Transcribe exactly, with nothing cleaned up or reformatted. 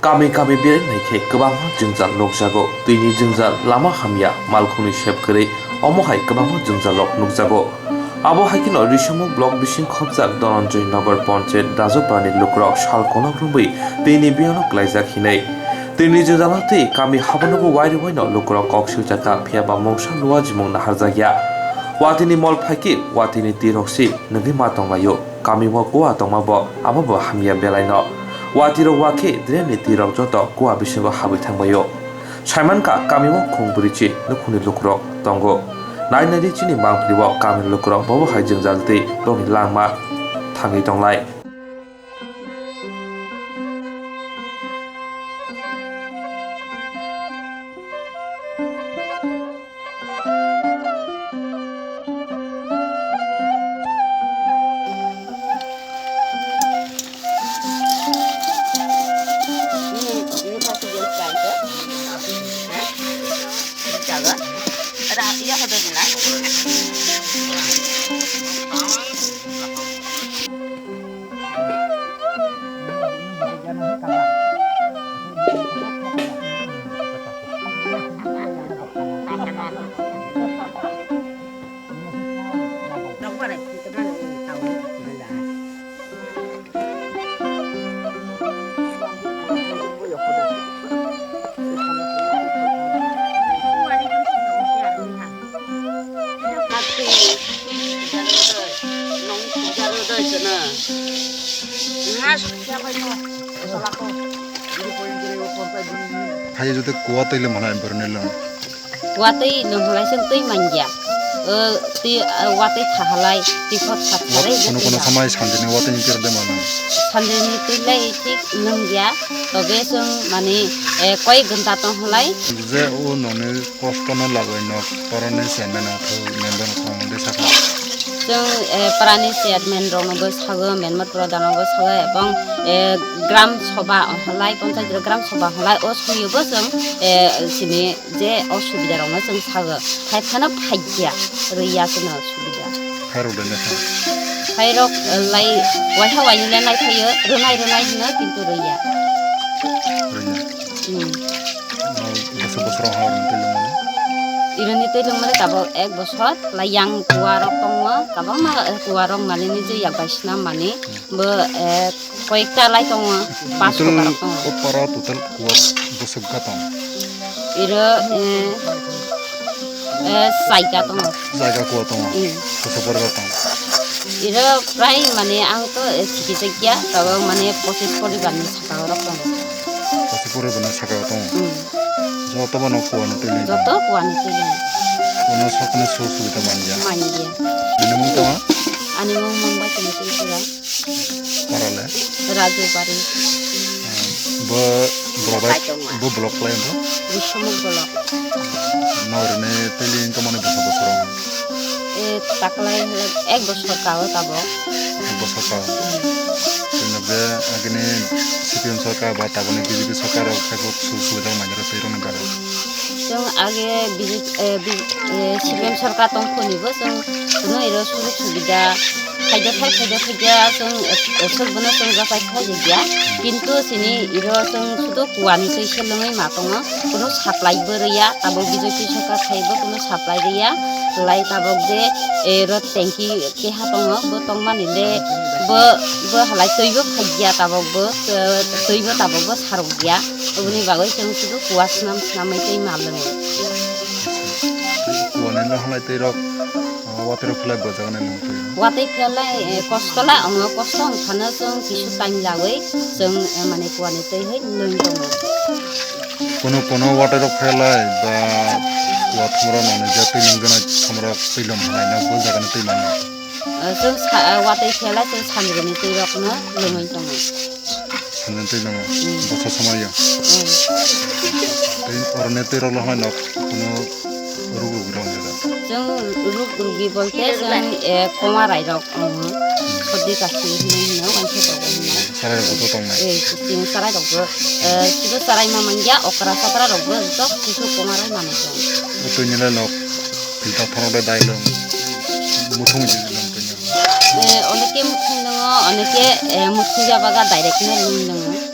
Kami kami berai nai khe kwbangma jwngjal nukjago. Twini jwngjal, lama hamya, malkhungni sep kwrwi, omo hai kwbangma jwngjal rok nukjago. Abo hai kheno Risomuk block bising khopjak Dhananjay Nagar Panchayat Rajaparani lukurok sal kolok romwi twini biyano klaijak hinwi. Twini jwngjalo twi kami habonogo wairwi waino lukurok kok swijak kha, phiyaba mungsa luajimung naharjakya. Watwini mol phaikhe watwini twi rok si nungwi ma tonglaio. Kami o kua tongma bo abo bo hamya belaino. Watwi rok wa khe drain ni twi rok joto kua bisingo habwi thangbaio. Saimankha kami o khung bwrwi chi nukhungni lukurok tongo. Nai nai di chini mangpili o kami lukurok bobo hai jwngjal tei bokni langma thangwi tonglai. Hai jodi kuwa twi le mana boroni lwng. Kuwa twi lwng halai se twi mangya. O twi, o watwi thahalai, twi khot sat Wat-, khalai, kono kono samai sandini watwi ni twi de mano. Sandini twi lai thik lwngya, tobe chwng mani, eh, koi ghanta tong halai. Je o noni kosto no lagoi nok parani chairman o thwi member no khwlangma de sakha. Chwng, eh, parani chairman rok no bo sago, member pradhan rok bo sago, ebong, eh, gram sabha halai, panchayat gram sabha halai, o soyo bo chwng, eh, sini je o subida rok no chwng sago, hai phano phaikya, rwya chwngno subida. Khairok de lekha? Khairok, eh, lai, waiha waini le nai phaio, rwnai rwnai hino, kintu rwya. Rwya. Hmm. No, bosor bosor ha rwni twi lwngmani? Irwni twi lwngmani tabok ek bosor, lai yang kuwa rok tongo, kabangma, eh, kuwa rok malini je yak bai swnam mani, hmm, bo, eh, Koyekta lai tongo, pas Total, kokarok tongo. O para total kuwa bwswk ga tong? Iro, eh, eh, saika tongo. Saika kuwa tongo? Mm. Bwswk poribar tong? Iro prai mane ang to, eh, sikijak ya, tabo mane pochis poribar ni saka o rok tongo. Pochis poribar ni saka o tongo? Mm. Joto bono kuwa ni twi lai tongo? Joto kuwa ni twi lai. Kono sokno sujog subida manya? Manya. Nini mung tama? Ani mung Mumbai Chini Tripura. Parale? Rajubari. Ah, bo block, Kaichoma. Bo block lai bo? Risomuk block. Nogrini twi lini tongmani bwswk bosor o? E, taklai ek bosor ka o tabok. Ek bosor ka o? Hmm. Tini be agini C P M sorkar ba taboni B J P sorkar rok khe bo sujog subida manjak tei rokni bagwi? Chwng age B J P, eh, B-, eh, C P M sorkar tongphuru ni bo chwng kuno iro sujog subida khaijak khai, khaijak khaijak chwng, eh, eh, suk bono chwng jachai khaijak ya. Kintu chini iro chwng sudu kuwa ni twi se lwngwi ma tongo, kuno supply bo rwya, abo B J P sorkar khai bo kuno supply rwya. Lai tabok je, eh, ro tanki keha tongo, bo tongmani le bo, bo halai twi bo phaiya tabok bo, eh, twi bo tabok bo sarokya. Oboni bagwi chwng sudu kuwa swnam swnamwi tei ma lwngo. Kuwani no halai tei rok, ah, watwi rok phlai bwjagani nung twi. Watwi phlai, eh, kosto la wngo, kosto wngkhano chwng kisu time lawi chwng, eh, mane kuwani twi hai lwng tongo. Kono kono watwi rok phlai ba kuwa thumra nani je twi nung jana thumra twi lom halai no bwjagani twi mano. Eh, chwng sa-, eh, watwi phlai chwng sanjrwni twi rokno lwngwi tongo. Sanjrwni twi lwngwi? Mm. Bwsa somoio? Mm. Tei oroni twi rok lwngwi nok kuno ruk ruk rok jora? Chwng ruk rugi bolte chwng, eh, koma rai rok, mm, sodi kathi hinwi hino, wansuk rok hinwi. Sarai rok bo tongnai? Eh, chwng sarai rok bo, eh, kisu sarai ma mangya, okra sokra rok bo joto kisu koma rai mano chwng. O twi nilai nok filter thorok bai dai lwng, muthung jili lwng twi nilai. Eh, oneke muthung nwngo, oneke, eh, muthung ya baga direct no lwng nwngo.